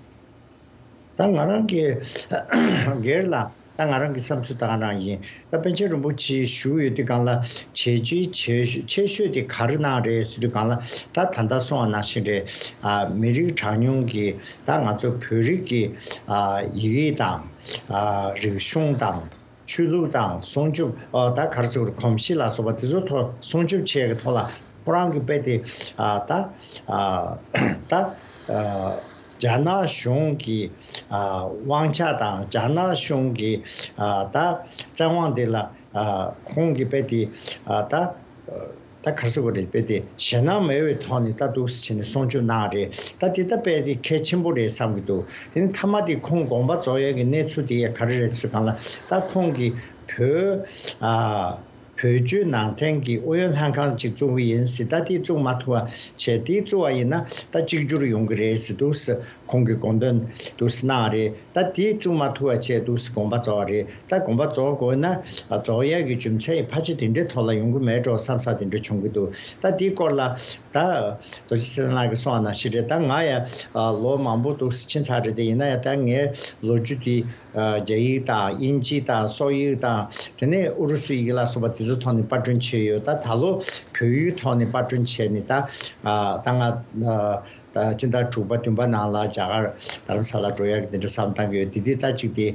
ད་ང་རང་གི་སྒེར་ལ་ད་ང་རང་གི་བསམ་ཚུལ་ད་ག་རང་ཡིན། ད་པཎ་ཆེན་རིན་པོ་ཆེ་བཞུགས་ཡོད་དུས་སྒང་ལ་བྱས་རྗེས་ཆེ་ཤོས་ཆེ་ཤོས་དེ་ག་རེ་གནང་རེད་ཟེར་དུས་སྒང་ལ་ད་ད་ལྟ་གསུངས་པ་ནང་བཞིན་རེད། ཨ་མི་རིགས་གྲངས་ཉུང་གི་ད་ང་ཚོ་བོད་རིགས་ཀྱི་ཨ་ཡི་གེ་དང་ཨ་རིག་གཞུང་དང་ཆོས་ལུགས་དང་སྲུང་སྐྱོབ་ཨ་ད་ག་རེ་ཟེར་དགོས་རེད། གོམས་གཤིས་ལ་སོགས་པ་དེ་ཚོ་ཐོག་སྲུང་སྐྱོབ་བྱེད་ཡག་གི་ཐོག་ལ་ཁོ་རང་གི་དཔེ་དེ་ཨ་ད་ཨ་ད་ཨ་རྒྱ་ནག་གཞུང་གི་ཨ་དབང་ཆ་དང་རྒྱ་ནག་གཞུང་གི་ཨ་ད་བཙན་དབང་དེ་ལ་ཨ་ཁོང་གི་དཔེ་དེ་ཨ་ད་ཨ་ད་ག་རེ་ཟེར་དགོས་རེད། དཔེ་དེ་ཞེད་སྣང་མེད་པའི་ཐོག་ནས་ད་འདུག་སེ་བྱས་ནས་སྲུང་སྐྱོབ་གནང་རེད། ད་དེ་ད་དཔེ་དེ་གལ་ཆེན་པོ་རེད་བསམ་གྱི་འདུག་དེ་ནི་མཐའ་མ་དེ་ཁོང་དགོངས་པ་རྫོགས་ཡག་གི་གནས་ཚུལ་དེ་ཡང་ག་རེ་རེད་ཟེར་སྒང་ལ་ད་ཁོང་གིས་བོད་ཨ་བོད་བརྒྱུད་ནང་བསྟན་གྱི་ཨུ་ཡོན་ལྷན་ཁང་ཅིག་བཙུགས་ཀྱི་ཡིན་ཟེར། ད་དེ་བཙུགས་མ་ཐུབ་པ་བྱས། དེ་བཙུགས་པ་ཡིན་ན་ད་གཅིག་གྱུར་ཡོང་གི་རེད་ཟེར་འདུག་ཟེར་ཁོང་གིས་དགོངས་དོན་འདུག་སེ་གནང་རེད། ད་དེ་བཙུགས་མ་ཐུབ་པ་བྱས་འདུག་སེ་དགོངས་པ་རྫོགས་པ་རེད། ད་དགོངས་པ་རྫོགས་དགོས་ན་རྫོགས་ཡག་གི་རྒྱུ་མཚན་ཕལ་ཆེར་དེ་འདྲའི་ཐོག་ལ་ཡོང་གི་མེད་འགྲོ་བསམ་ས་དེ་འདྲ་བྱུང་གི་འདུག་ད་དེའི་སྐོར་ལ་ད་རྡོ་རྗེ་ཚེ་བརྟན་ལགས་ཀྱིས་གསུངས་པ་ནང་བཞིན་རེད། ད་ང་ཡང་ལོ་མང་པོ་འདུག་སེ་ཕྱིན་ཚར་རེད། དེ་ཡིན་ན་ཡང་ད་ངའི་ལོ་རྒྱུས་དེ་རྒྱ་ཡིག་དང་དབྱིན་ཇི་དང་སོག་ཡིག་དང་དེ་ནས་ཨུ་རུ་སུ་ཡི་གེ་ལ་སོགས་པ་དེ་ཚོ་ཐོག་ནས་པར་སྐྲུན་བྱས་ཡོད། ད་ད་ལོ་བོད་ཡིག་ཐོག་ནས་པར་སྐྲུན་བྱས་ནས་ད་ད་ང་ད་སྤྱི་ཟླ་དྲུག་པ་བདུན་པ་ནང་ལ་རྒྱ་གར་རྡ་རམ་ས་ལ་འགྲོ་ཡག་གི་དེ་འདྲ་བསམ་བཏང་གི་ཡོད། དེ་དུས་ད་ཅིག་དེ་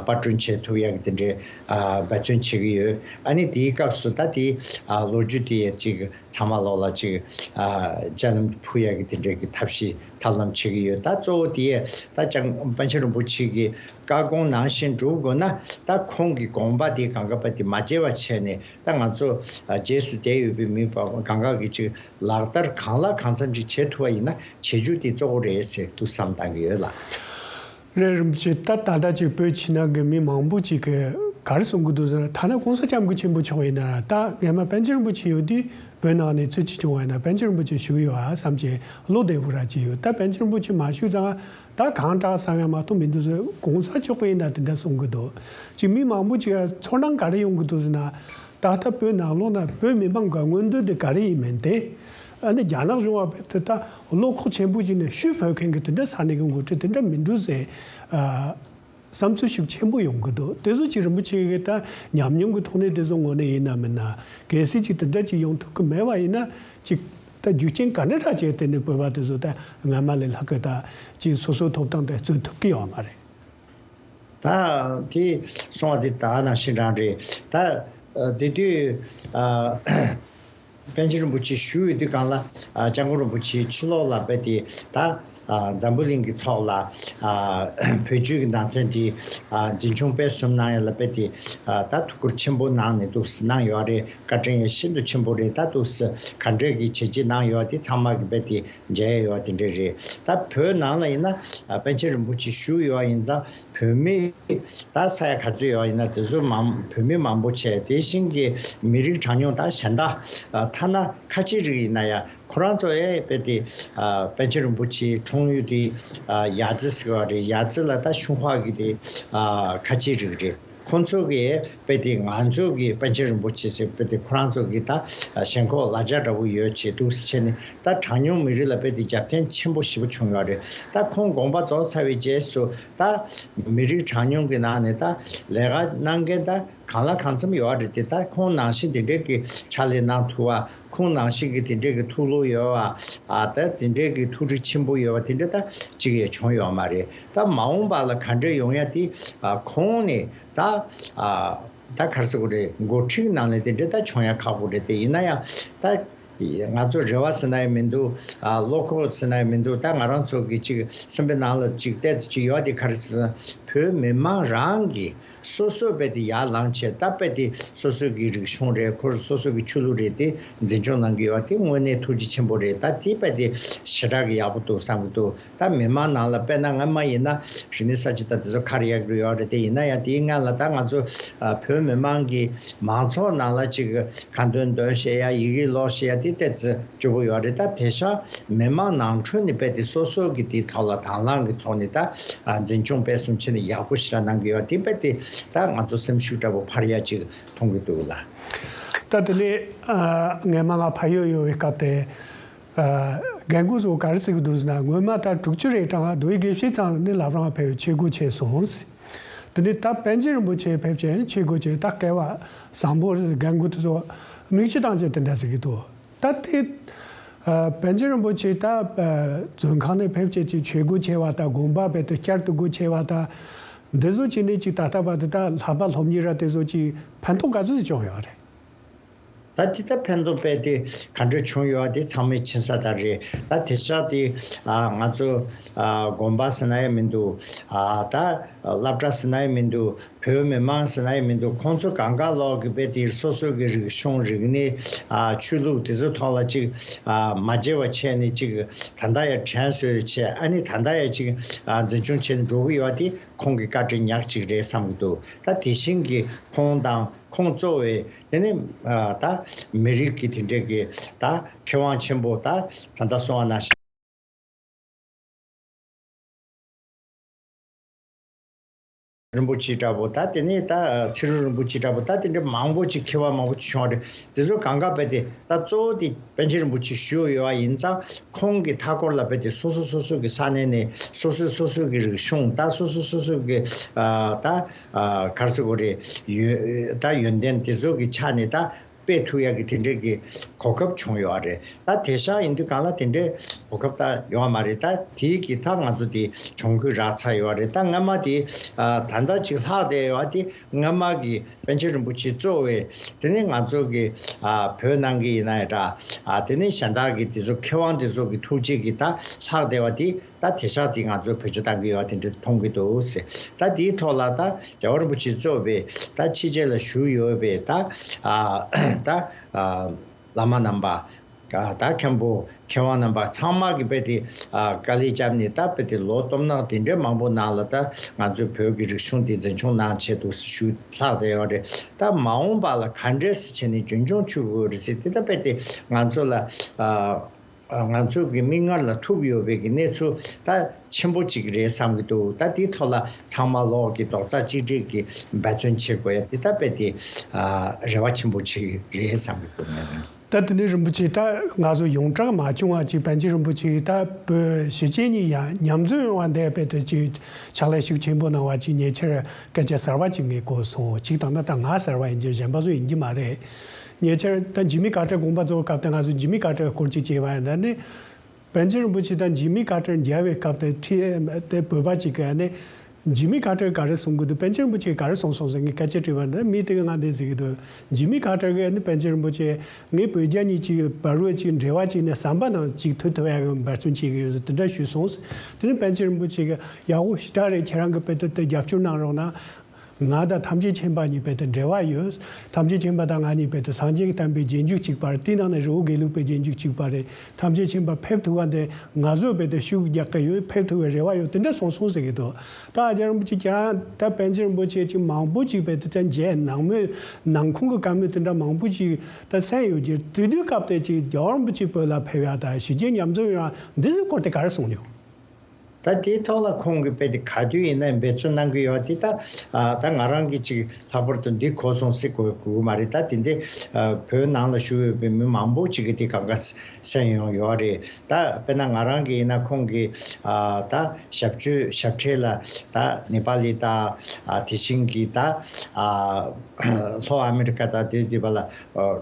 པར་སྐྲུན་བྱེད་ཐུབ་ཡག་གི་དེ་འདྲའི་འབད་བརྩོན་བྱེད་ཀྱི་ཡོད། ཨ་ནི་དེའི་སྐབས་སུ་ད་དེ་ལོ་རྒྱུས་དེ་ཅིག་ཚང་མ་ལོག་ལ་ཅིག་ཨ་ཅ་ལམ་ཕུ་ཡག་གི་དེ་འདྲའི་གི་ཐབས་ཤེས་ཐབས་ལམ་བྱེད་ཀྱི་ཡོད། ད་གཙོ་བོ་དེ་ད་ཅང་པཎ་ཆེན་རིན་པོ་ཆེ་གི་བཀའ་དགོངས་ནང་བཞིན་སྒྲུབ་དགོས་ན་ད་ཁོང་གི་དགོངས་པ་དེ་གང་ག་པ་དེ་མ་བརྗེད་པ་བྱས་ནས་ད་ང་ཚོ་ཨ་རྗེས་སུ་བསྡད་ཡོད་པའི་མི་བ་གང་ག་གི་ཅིག་ལག་བསྟར་གང་ལ་གང་འཚམ་ཅིག་བྱེད་ཐུབ་པ་ཡིན་ན་བྱེད་རྒྱུ་དེ་གཙོ་བོ་རེད་ཟེར་དུ་བསམ་བཏང་གི་ཡོད་ལགས། རེད། རིན་པོ་ཆེ། ད་ད་ལྟ་ཅིག་བོད་ཕྱི་ནང་གི་མི་མང་པོ་ཅིག་གིས་ག་རེ་གསུང་གི་འདུག་ཟེར་ན། ཐ་ན་གོང་ས་སྐྱབས་མགོན་ཆེན་པོ་མཆོག་ཡིན་ན་ད་སྔས་མ་པཎ་ཆེན་རིན་པོ་ཆེ་ཡོད་དུས་བོད་ནང་ནས་ཚུར་ཅིག་བྱུང་བ་ཡིན་ན་པཎ་ཆེན་རིན་པོ་ཆེ་བཞུགས་ཡོད་ཨ་བསམ་བྱས་བློ་བདེ་པོ་ར་ཅིག་ཡོད། ད་པཎ་ཆེན་རིན་པོ་ཆེ་མ་བཞུགས་ཙང་ད་གང་དྲག་བསམ་ཡ་མ་གཏོགས་མི་འདུག་ཟེར། གོང་ས་མཆོག་ཡིན་ན་དེ་འདྲ་གསུང་གི་འདུག་ཅིག་མི་མང་པོ་ཅིག་ཚོར་སྣང་ག་རེ་ཡོང་གི་འདུག་ཟེར་ན། ད་ལྟ་བོད་ནང་ལོགས་ན་བོད་མི་མང་གི་མངོན་འདོད་དེ་ག་རེ་ཡིན་མིན་དེ། ཨ་ནི་རྒྱ་ནག་གཞུང་བ་བོད་དེ་ད་བློ་ཁོག་ཆེན་པོ་ཅིག་ནས་ཤུགས་ཕོག་མཁན་གྱི་དེ་འདྲ་ས་གནས་ཀྱི་འགོ་ཁྲིད་དེ་འདྲ་མི་འདུག་ཟེར། ཨ་བསམ་ཚུལ་ཤུགས་ཆེན་པོ་ཡོང་གི་འདུག་དེ་ཚོ་ཅིག་རིན་པོ་ཆེ་གི་ད་ཉམས་མྱོང་གི་ཐོག་ནས་དེ་ཚོ་ངོས་ནས་ཡིན་ན་མིན་ན་གལ་སྲིད་ཅིག་དེ་འདྲ་ཅིག་ཡོང་ཐུབ་ཀྱི་མེད་པ་ཡིན་ན་ཅིག་ད་རྒྱུ་རྐྱེན་ག་འདྲ་འདྲ་བྱས་དེ་ནས་བོད་པ་དེ་ཚོ་ད་སྔ་མ་ལས་ལྷག་གི་ད་ཅིག་སོ་སོའི་ཐོབ་ཐང་དེ་རྩོད་ཐུབ་ཀྱི་ཡོད་མ་རེད། ད་དེ་གསུང་བ་དེ་ད་ནང་བཞིན་རང་རེད། ད་དེ་དུས་པཎ་ཆེན་རིན་པོ་ཆེ་བཞུགས་ཡོད་དུས་སྒང་ལ་སྐྱབས་མགོན་རིན་པོ་ཆེ་ཕྱི་ལོགས་ལ་རྦད་དེ་ད་འཛམ་བུ་གླིང་གི་ཐོག་ལ་བོད་བརྒྱུད་ཀྱི་ནང་དོན་དེ་འཛིན་སྐྱོང་སྤེལ་གསུམ་གནང་ཡ་ལ་རྦད་དེ་ད་ཐུགས་ཁུར་ཆེན་པོ་གནང་ནས་འདུག་གནང་ཡོད་རེད། བཀའ་དྲིན་ཡང་ཤིན་ཏུ་ཆེན་པོ་རེད། ད་འདུག་ག་འདྲས་ཀྱི་བྱས་རྗེས་གནང་ཡོད་དེ་ཚང་མ་གི་རྦད་དེ་མཇལ་ཡོད་དེ་འདྲ་རེད། ད་བོད་ནང་ལ་ཡིན་ན་པཎ་ཆེན་རིན་པོ་ཆེ་བཞུགས་ཡོད་ཡིན་ཙང་བོད་མི་ད་ས་ཡ་ག་ཚོད་ཡོད་ཡིན་ན་དེ་ཚོ་མང་བོད་མི་མང་པོ་བྱས། དེ་བཞིན་གྱི་མི་རིགས་གྲངས་ཉུང་ད་གཞན་དག་ཐ་ན་ཁ་ཆེ་རིགས་ཡིན་ན་ཡང་ཁོ་རང་ཚོ་ཨེ་དཔེ་དེ་པཎ་ཆེན་རིན་པོ་ཆེ་འཁྲུངས་ཡུལ་དེ་ཡ་ཙི་ཟེར་བ་རེད། ཡ་ཙི་ལ་ད་ཤུན་ཧྭ་གི་དེ་ཁ་ཆེ་རིགས་རེད། ཁོང་ཚོ་གིས་དཔེ་དེ་ང་ཚོ་གི་པཎ་ཆེན་རིན་པོ་ཆེ་ཟེར་དཔེ་དེ་ཁོ་རང་ཚོ་གི་ད་ཞེན་ཁོག་ལ་རྒྱ་འདྲ་བོ་ཡོད་ཅེས་འདུག་སེ་བྱས་ནས་ད་གྲངས་ཉུང་མི་རིགས་ལ་དཔེ་དེ་རྒྱབ་རྟེན་ཆེན་པོ་ཞེ་པོ་བྱུང་ཡོད་རེད། ད་ཁོང་དགོངས་པ་རྫོགས་ཚར་བའི་རྗེས་སུ་ད་མི་རིགས་གྲངས་ཉུང་གི་ནང་ནས་ད་ལས་ཀ་གནང་མཁན་ད་གང་ལ་གང་འཚམ་ཡོད་རེད་དེ། ད་ཁོང་ནང་བཞིན་དེ་འདྲས་ཀྱི་ཕྱག་ལས་གནང་ཐུབ་པ། ཁོང་ནང་བཞིན་གྱི་དེ་འདྲས་ཀྱི་ཐུགས་བློ་ཡོད་པ། ཨ་ད་དེ་འདྲས་ཀྱི་ཐུགས་རིག་ཆེན་པོ་ཡོད་པ་དེ་འདྲས་ད་གཅིག་ཡང་བྱུང་ཡོད་མ་རེད། ད་མ་འོངས་པ་ལ་ག་འདྲས་ཡོང་ཡ་དེ་ཨ་ཁོང་ནས་ད་ཨ་ད་ག་རེ་ཟེར་དགོས་རེད། འགོ་ཁྲིད་ནང་ནས་དེ་འདྲས་ད་བྱུང་ཡ་ཁག་པོ་རེད་དེ། ཡིན་ན་ཡང་ད་ང་ཚོ་རེ་བ་ཟེར་ན་ཡང་མི་འདུག་ཨ་བློ་ཁོག་ཟེར་ན་ཡང་མི་འདུག་ད་ང་རང་ཚོ་གི་ཅིག་སེམས་པའི་ནང་ལ་ཅིག་བལྟས་ཚེ་ཅིག་ཡོད་དེ། ག་རེ་ཟེར་ན་བོད་མི་མང་རང་གི་སོ་སོ་རྦད་དེ་ཡར་ལངས་བྱས། ད་རྦད་དེ་སོ་སོ་གི་རིག་གཞུང་རེད། ཁོ་སོ་སོ་གི་ཆོས་ལུགས་རེད། དེ་འཛིན་སྐྱོང་གནང་གི་ཡོད་དེ་དངོས་གནས་ཐུགས་རྗེ་ཆེན་པོ་རེད། ད་དེ་རྦད་དེ་ཞེ་དྲག་གི་ཡག་པོ་འདུག་བསམ་གི་འདུག་ད་མི་མང་ནང་ལ་དཔེར་ན་སྔ་མ་ཡིན་ན་རིག་གནས་གསར་བརྗེ་ད་དེ་ཚོ་ཁ་རེ་ཡག་རུ་ཡོད་རེད། དེ་ཡིན་ན་ཡང་དེའི་སྔ་ལ་ད་ང་ཚོ་ཨ་བོད་མི་མང་གི་མང་ཚོགས་ནང་ལ་ཅིག་ཁ་འདོན་འདོན་བཤད་ཡ། ཡི་གེ་ཀློག་བཤད་ཡ་དེ་ཏོག་ཙམ་སྐྱོ་པོ་ཡོད་རེད། ད་དེང་སང་མི་མང་ནང་ཁྲོད་ནས་རྦད་དེ་སོ་སོ་གི་དེའི་ཐོག་ལ་དང་བླངས་ཀྱི་ཐོག་ནས་ད་ཨ་འཛིན་སྐྱོང་སྤེལ་གསུམ་བྱས་ནས་ཡག་པོ་ཞེ་དྲག་གནང་གི་ཡོད་དེ། རྦད་དེ་ད་ང་ཚོ་སེམས་ཤུགས་འདྲ་པོ་འཕར་ཡ་ཅིག་མཐོང་གི་འདུག་ལ། ད་དེ་ནས་ཨ་ངས་མ་ང་ཕ་ཡུལ་ཡོད་པའི་སྐབས་དེ་ཨ་རྒན་རྒོན་ཚོ་ག་རེ་ཟེར་གི་འདུག་ཟེར་ན། སྔོན་མ་ད་དྲུག་ཅུ་རེ་གྲངས་རྡོ་ཡི་དགེ་བཤེས་ཚང་ནི་ལབ་རང་ཕེབས་ཆོས་སྒོ་ཕྱེ་སོང་ཟེར། དེ་ནས་ད་པཎ་ཆེན་རིན་པོ་ཆེ་ཕེབས་བྱས་ནས་ཆོས་སྒོ་ཕྱེ། ད་སྐལ་བ་བཟང་པོ་རྒན་རྒོན་དེ་ཚོ་མིག་ཆུ་བཏང་བྱས་དེ་འདྲ་ཟེར་གི་འདུག་ད་དེ་ཨ་པཎ་ཆེན་རིན་པོ་ཆེ་ད་ཨ་མཛོད་ཁང་ནས་ཕེབས་བྱས་ཀྱི་ཆོས་སྒོ་ཕྱེ་བ་དང་དགོན་པ་རྦད་དེ་བསྐྱར་དུ་སྒོ་ཕྱེ་བ་དང་འདི་ཚོ་བྱས་ནས་ཅིག་ད་ལྟ་བར་དུ་ད་ལྷག་པ་སློབ་གཉེར་ར་དེ་ཚོ་ཅིག་ཕན་ཐོགས་ག་ཚོད་ཅིག་བྱུང་ཡོད་རེད། ད་དེ་ད་ཕན་ཐོགས་རྦད་དེ་ག་འདྲ་བྱུང་ཡོད་དེ་ཚང་མས་མཁྱེན་གསལ་ལྟར་རེད། ད་དེང་སང་དེ་ཨ་ང་ཚོ་ཨ་དགོན་པ་ཟེར་ན་ཡང་མི་འདུག་ཨ་ད་སློབ་གྲྭ་ཟེར་ན་ཡང་མི་འདུག་བོད་མི་མང་ཟེར་ན་ཡང་མི་འདུག་ཁོང་ཚོ་གང་ག་ལོག་གི་རྦད་དེ་སོ་སོ་གི་རིག་གཞུང་རིག་གནས་ཨ་ཆོས་ལུགས་དེ་ཚོ་ཐོག་ལ་ཅིག་ཨ་མ་བརྗེད་པ་བྱས་ནས་ཅིག་ད་ལྟ་ཡང་དྲན་གསོས་བྱས། ཨ་ནི་ད་ལྟ་ཡང་ཅིག་ཨ་འཛིན་སྐྱོང་བྱས་ནས་འགྲོ་གི་ཡོད་དེ་ཁོང་གི་བཀའ་དྲིན་ཉག་གཅིག་རེད་བསམ་གི་འདུག་ད་དེ་བཞིན་གྱི་ཁོང་དང་ཁོང་གཙོ་བའི་དེ་ནི་ཨ་ད་མི་རིགས་ཀྱི་དེ་འདྲས་ཀྱི་ད་མཁས་དབང་ཆེན་པོ་ད་ད་ལྟ་སོང་བ་ན་རིན་པོ་ཆེ་འདྲ་པོ། ད་དེ་ནས་ད་ཚེ་རིང་རིན་པོ་ཆེ་འདྲ་པོ། ད་དེ་འདྲ་མང་པོ་ཅིག་མཁས་པ་མང་པོ་ཅིག་བྱུང་བ་རེད། དེ་ཚོ་གང་ག་རྦད་དེ་ད་གཙོ་བོ་དེ་པཎ་ཆེན་རིན་པོ་ཆེ་བཞུགས་ཡོད་པ་ཡིན་ཙང་ཁོང་གི་མཐའ་འཁོར་ལ་རྦད་དེ་སོ་སོ་སོ་སོ་གི་ས་གནས་ནས་སོ་སོ་སོ་སོ་གི་རིག་གཞུང་ད་སོ་སོ་སོ་སོ་གི་ཨ་ད་ཨ་ག་རེ་ཟེར་དགོས་རེད། ཡོན་ད་ཡོན་ཏན་དེ་ཚོ་གི་ཆ་ནས་ད་སྤེལ་ཐུབ་ཡག་གི་དེ་འདྲས་ཀྱི་གོ་སྐབས་བྱུང་ཡོད་རེད། ད་དེང་སང་ཡིན་དུས་སྒང་ལ་དེ་འདྲས་གོ་སྐབས་ད་ཡོད་མ་རེད། ད་དེའི་གི་ད་ང་ཚོ་དེ་གྱོང་གུད་རག་ཚར་ཡོད་རེད། ད་སྔ་མ་དེ་ཨ་ད་ལྟ་ཅིག་ལྷག་བསྡད་ཡོད་དེ། སྔ་མ་གི་པཎ་ཆེན་རིན་པོ་ཆེ་གཙོ་བའི་དེ་ནས་ང་ཚོ་གི་ཨ་བོད་ནང་གི་ཡིན་ན་ཡང་འདྲ། ཨ་དེ་ནས་གཞན་དག་གི་དེ་ཚོ་མཁས་དབང་དེ་ཚོ་གི་ཐུགས་རྗེ་གི་ད་ལྷག་བསྡད་པ་དེ། ད་དེང་སང་དེ་ང་ཚོས་བེད་སྤྱོད་བཏང་གི་ཡོད་པ་དེ་འདྲ་མཐོང་གི་འདུག་ཟེར། ད་དེའི་ཐོག་ལ་ད་རྒྱལ་བ་རིན་པོ་ཆེ་གཙོས་པའི་ད་ཕྱི་རྒྱལ་ལ་བཞུགས་ཡོད་པའི་ད་ཨ་ད་ཨ་བླ་མ་རྣམ་པ། ད་མཁན་པོ་མཁས་དབང་རྣམ་པ་ཚང་མ་གི་རྦད་དེ་ཨ་དཀའ་ལས་བརྒྱབ་ནས་ད་རྦད་དེ་ལོ་སྟོང་ཕྲག་དེ་འདྲའི་མང་པོ་ནང་ལ་ད་ང་ཚོའི་བོད་ཀྱི་རིག་གཞུང་དེ་འཛིན་སྐྱོང་གནང་ཆེད་དུ་ཞུ་ལྷག་བསྡད་ཡོད་རེད། ད་མ་འོངས་པ་ལ་ག་འདྲས་སེ་བྱས་ནས་རྒྱུན་འཁྱོངས་བྱེད་དགོས་རེད་ཟེར། དེ་ད་རྦད་དེ་ང་ཚོ་ལ་ཨ། ང་ཚོ་གི་མིག་སྔར་ལ་ཐུག་ཡོད་པའི་གི་གནས་ཚུལ་ད་ཆེན་པོ་གཅིག་རེད་བསམ་གྱི་འདུག་ད་དེའི་ཐོག་ལ་ཚང་མ་ལོག་གི་རྡོག་རྩ་གཅིག་སྒྲིལ་གྱིས་འབད་བརྩོན་བྱེད་དགོས་ཡ་དེ་ད་རྦད་དེ་ཨ་རེ་བ་ཆེན་པོ་ཅིག་རེད་བསམ་གྱི་འདུག་ངས། ད་དེ་ནས་རིན་པོ་ཆེ་ད་ང་ཚོ་ཡོངས་གྲགས་མ་བྱུང་བ་ཅིག་པཎ་ཆེན་རིན་པོ་ཆེ་ད་བོད་གཞིས་བྱེས་གཉིས་ཡང་མཉམ་འཛོམས་ཡོང་བ་འདས་རྦད་དེ་ཅིག་ཕྱག་ལས་ཤུགས་ཆེན་པོ་གནང་བ་ཅིག་ཉེ་ཆར་སྐད་ཆ་གསར་བ་ཅིག་ངས་གོ་སོང་། ཅིག་དང་ད་ད་ང་གསར་བ་ཡིན་གྱི་གཞན་པ་ཚོ་ཡིན་གྱི་མ་རེད། ཉེ་ཆར་ད་འཇིགས་མེད་དཀར་སྤྲད་དགོངས་པ་རྫོགས་སྐབས་དེ་ང་ཚོ་འཇིགས་མེད་དཀར་སྤྲད་སྐོར་ཅིག་བྱས་པ་ཡིན་ན་ནི། པཎ་ཆེན་རིན་པོ་ཆེ་དང་འཇིགས་མེད་དཀར་སྤྲད་མཇལ་བའི་སྐབས་དེ་ཁྲིད་དེ་བོད་པ་ཅིག་གིས་ནི་ ཇི་མི་ཁ་ཏར་ག་རེ་གསུང་གི་འདུག་པཎ་ཆེན་རིན་པོ་ཆེ་ག་རེ་གསུངས་སོང་ཟེར། ངས་སྐད་ཆ་དྲིས་པ་འདི་མི་དེ་གིས་ང་འདི་ཟེར་གི་འདུག་ཇི་མི་ཁ་ཏར་གིས་ནི་པཎ་ཆེན་རིན་པོ་ཆེ་ངས་བོད་རྒྱ་གཉིས་ཀྱི་བར་བར་གྱི་འབྲེལ་བ་གཅིག་ནས་ཟམ་པ་ནང་གཅིག་མཐུད་ཐུབ་ཡག་གི་འབད་བརྩོན་བྱེད་ཀྱི་ཡོད་ཟེར་དེ་འདྲ་ཞུས་སོང་། དེ་ནས་པཎ་ཆེན་རིན་པོ་ཆེ་གིས་ཡག་པོ་ཞེ་དྲག་རེད། ཁྱེད་རང་གིས་དཔེ་དེ་དེ་རྒྱབ་སྐྱོར་གནང་རོགས་གནང་། ང་དང་ཐམས་ཅད་མཁྱེན་པ་གཉིས་དཔེ་དེ་འབྲེལ་བ་ཡོད། ཐམས་ཅད་མཁྱེན་པ་དང་ང་གཉིས་དཔེ་དེ་སངས་རྒྱས་ཀྱི་བསྟན་པའི་རྗེས་འཇུག་གཅིག་པ་རེད། དེའི་ནང་ནས་རི་བོ་དགེ་ལུགས་པའི་རྗེས་འཇུག་གཅིག་པ་རེད། ཐམས་ཅད་མཁྱེན་པ་ཕེབས་ཐུབ་པ་འདི་ང་ཚོས་དཔེ་དེ་ཤུགས་རྒྱག་གི་ཡོད། ཕེབས་ཐུབ་པའི་རེ་བ་ཡོད། དེ་འདྲ་གསུངས་སོང་ཟེར་གི་འདུག་ད་ཨ་ཅག་རིན་པོ་ཆེ་ཁྱེད་རང་ད་པཎ་ཆེན་རིན་པོ་ཆེ་ཅིག་མང་པོ་ཅིག་དཔེ་དེ་ད་མཇལ། ནང་མོལ་ནང་ཁུངས་ཀྱི་བཀའ་མོལ་དེ་འདྲ་མང་པོ་ཅིག་ད་གསན་ཡོད་ཀྱི། དེ་དུས་སྐབས་དེ་ཅིག་རྒྱལ་བ་རིན་པོ་ཆེ་བོད་ལ་ཕེབས་ཡག་དང་གཞིས་བྱེས་མཉམ་འཛོམས་ཡོང་ཡག་འདི་ཚོའི་སྐོར་དེ་ག་རེ་གསུངས་མྱོང་། ད་དེའི་ཐོག་ལ་ཁོང་གིས་དཔེ་དེ་ག་དུས་ཡིན་ན་འབད་བརྩོན་གནང་གི་ཡོད། དེ་ད་ཨ་ད་ང་རང་གིས་ཅིག་ལྷག་པར་དུ་འདི་གོ་སོང་ཟེར་དགོས་དགོས་མ་རེད། ད་དེ་འདི་ཨ་བོད་ནང་ལ་བཞུགས་ཡོད་པའི་མི་མང་པོ་ཅིག་གིས་དེ་གང་ག་གསན་ཡོང་ཡོད་རེད། ད་དཔེར་ན་ང་རང་གིས་ཡིན་ན་ཁོང་གི་ཨ་ད་ཞབས་ཕྱི་ཞབས་ཁྲིད་ལ་ད་ནེ་པ་ལི་དང་ཨ་དེ་བཞིན་གྱི་ད་ཨ་ལྷོ་ཨ་མེ་རི་ཀ་དང་དེ་དུས་པ་ལ་ཨ་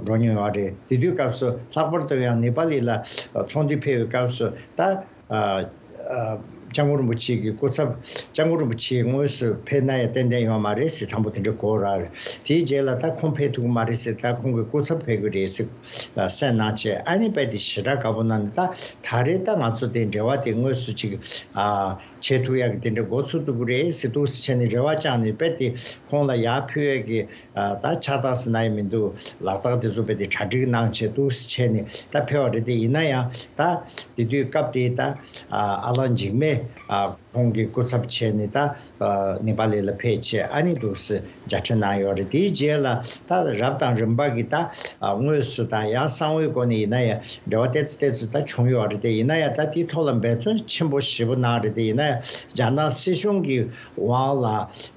འགྲོ་མྱོང་ཡོད་རེད། དེ་དུས་སྐབས་སུ་ལྷག་པར་དུ་ཡང་ནེ་པ་ལི་ལ་ཨ་ཚོགས་འདུ་ཕེབས་པའི་སྐབས་སུ་ད། ཨ་ཨ་སྐྱབས་མགོན་རིན་པོ་ཆེ་གི་སྐུ་ཚབ། སྐྱབས་མགོན་རིན་པོ་ཆེ་དངོས་སུ་ཕེབས་ན་ཡང་ཏན་ཏན་ཡོད་མ་རེད་ཟེར་དང་པོ་དེ་འདྲ་གོ་ར། དེའི་རྗེས་ལ་ད་ཁོང་ཕེབས་ཐུབ་ཀྱི་མ་རེད་ཟེར། ད་ཁོང་གི་སྐུ་ཚབ་ཕེབས་ཀྱི་རེད་ཟེར་གསན་གནང་བྱས། ཨ་ནི་དཔེ་དེ་ཞེ་དྲག་དགའ་པོ་གནང་ནས། ད་ད་རེས་ད་ང་ཚོ་དེ་འབྲེལ་བ་དེ་དངོས་སུ་ཅིག་ཨ་བྱེད་ཐུབ་ཡག་གི་དེ་འདྲ་འགོ་ཚུགས་ཐུབ་ཀྱི་རེད་ཟེར་འདུག་ཟེར་བྱས་ནས་རེ་བ་བཅངས་ནས། དཔེ་དེ་ཁོང་ལ་ཡར་ཕུལ་ཡག་གི་ཨ་ད་ཕྱག་རྟགས་ཟེར་ན་ཡང་མི་འདུག་ལག་རྟགས་དེ་ཚོ་དཔེ་དེ་གྲ་སྒྲིག་གནང་བྱས་འདུག་ཟེར་བྱས་ནས་ད་ཕེབས་པ་རེད། དེ་ཡིན་ན་ཡང་ད་དེ་དུས་སྐབས་དེའི་ད་ཨ་ཨ་ལགས་འཇིགས་མེད་ཨ་ཁོང་གི་སྐུ་ཚབ་བྱས་ནས་ད་ཨ་ནེ་པ་ལི་ལ་ཕེབས་བྱས། ཨ་ནི་འདུག་སེ་མཇལ་འཕྲད་གནང་ཡོད་རེད། དེའི་རྗེས་ལ་ད་རབ་དང་རིམ་པ་གི་ད་ཨ་དངོས་སུ་ད་ཡང་གསང་བའི་སྒོ་ནས་ཡིན་ན་ཡང་འབྲེལ་བ་ཏོག་ཙམ་ཏོག་ཙམ་ད་བྱུང་ཡོད་རེད། དེ་ཡིན་ན་ཡང་ད་དེའི་ཐོག་ལ་འབད་བརྩོན་ཆེན་པོ་ཞེ་པོ་གནང་རེད། དེ་ཡིན་ན་ཡང་རྒྱ་ནག་སྲིད་གཞུང་གི་དབང་ལ་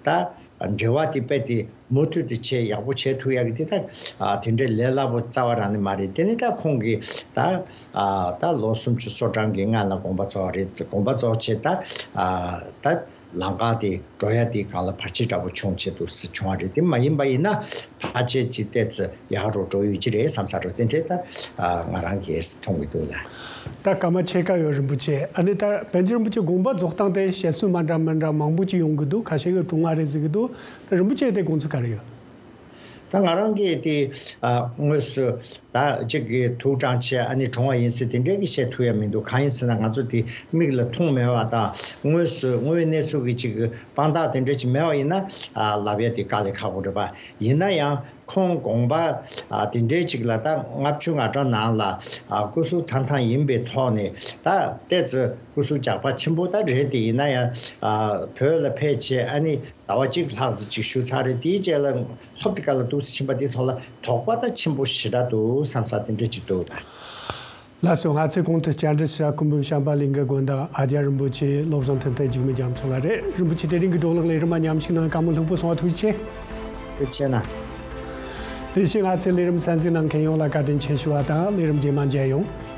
ད་འབྲེལ་བ་དེ་དཔེ་དེ་མུ་མཐུད་དུ་བྱས་ཡག་པོ་བྱེད་ཐུབ་ཡག་གི་དེ་ད་ཨ་དེ་འདྲའི་ལས་སླ་པོ་རྩ་བ་རང་ནས་མ་རེད། དེ་ནི་ད་ཁོང་གིས་ད་ཨ་ད་ལོ་སུམ་ཅུ་སོ་གྲངས་ཀྱི་སྔ་ལ་དགོངས་པ་རྫོགས་རེད། དགོངས་པ་རྫོགས་བྱས་ད་ཨ་ད་ལམ་ཁ་དེ་འགྲོ་ཡ་དེ་སྒང་ལ་བར་ཆད་འདྲ་པོ་བྱུང་བྱས་འདུག་སེ་བྱུང་བ་རེད། དེ་མ་ཡིན་པ་ཡིན་ན་ཕལ་ཆེར་ཅིག་ཏོག་ཙམ་ཡག་རུ་འགྲོ་ཡོད་ཀྱི་རེད་བསམ་ས་རེད། དེ་འདྲའི་ད་ཨ་ང་རང་གིས་མཐོང་གི་འདུག་ལ། ད་སྐར་མ་ཕྱེད་ཀ་ཡོད། རིན་པོ་ཆེ། ཨ་ནི་ད་པཎ་ཆེན་རིན་པོ་ཆེ་དགོངས་པ་རྫོགས་སྟངས་དེ་བཤད་སྲོལ་མ་འདྲ་མི་འདྲ་མང་པོ་ཅིག་ཡོང་གི་འདུག་ཁ་ཤས་ཀྱིས་གྲུང་བ་རེད་ཟེར་གི་འདུག་ད་རིན་པོ་ཆེ་དེ་དགོངས་ཚུལ་ག་རེ་ཡོད། ད་ང་རང་གིས་དེ་ཨ་དངོས་སུ་ད་གཅིག་གིས་དུག་དྲངས་བྱས་ཨ་ནི་གྲུང་བ་ཡིན་ཟེར་དེ་འདྲའི་གི་བཤད་ཐུབ་ཡ་མི་འདུག་གང་ཡིན་ཟེར་ན་ང་ཚོ་དེ་མིག་ལ་མཐོང་མེད་པ་དང་དངོས་སུ་དངོས་ཡོད་གནས་ཚུལ་གྱི་གཅིག་གི་དཔང་རྟགས་དེ་འདྲ་ཅིག་མེད་པ་ཡིན་ན་ཨ་ལབ་ཡ་དེ་དཀའ་ལས་ཁག་པོ་རེད་པ། ཡིན་ན་ཡང་ཁོང་དགོངས་པ་ཨ་དེ་འདྲའི་ཅིག་ལ་ད་ལྔ་བཅུ་ང་གྲངས་ནང་ལ་ཨ་སྐུ་གཟུགས་ཐང་ཐང་ཡིན་པའི་ཐོག་ནས་ད་ཏོག་ཙམ་སྐུ་གཟུགས་རྒྱགས་པ་ཆེན་པོ་ད་རེད། དེ་ཡིན་ན་ཡང་ཨ་བོད་ལ་ཕེབས་བྱས་ཨ་ནི་ཟླ་བ་གཅིག་ལྷག་ཙམ་ཅིག་བཞུགས་ཚར་རེད། དེའི་རྗེས་ལ་ཧོབ་དེ་ག་ལ་འདུག་སེ་ཕྱིན་པ་དེའི་ཐོག་ལ་དོགས་པ་ད་ཆེན་པོ་ཞེ་དྲག་འདུག་བསམ་ས་དེ་འདྲ་ཅིག་འདུག་ད། ལགས་སོ། ང་ཚོས་གོང་དུ་བཅར་འདྲི་ཞུ་བ་སྐུ་འབུམ་བྱམས་པ་གླིང་གི་དགོན་བདག་ཨ་ཅརྱ་རིན་པོ་ཆེ་བློ་བཟང་ཐུབ་བསྟན་འཇིགས་མེད་རྒྱ་མཚོ་ལགས་རེད། རིན་པོ་ཆེ་དེ་རིང་གི་བགྲོ་གླེང་ལས་རིམ་མ་ཉམས་ཞིག་གནང་བཀའ་མོལ་ལྷུག་པོ་གསུང་བ་ཐུགས་རྗེ་ཆེ། ཐུགས་རྗེ་ཆེ་གནང་། དེ་བཞིན་ང་ཚོའི་ལས་རིམ་གསན་གཟིགས་གནང་མཁན་ཡོངས་ལ་བཀའ་དྲིན་ཆེ་ཞུ་བ་དང་ལས་རིམ་རྗེས་མ་མཇལ་ཡོང་།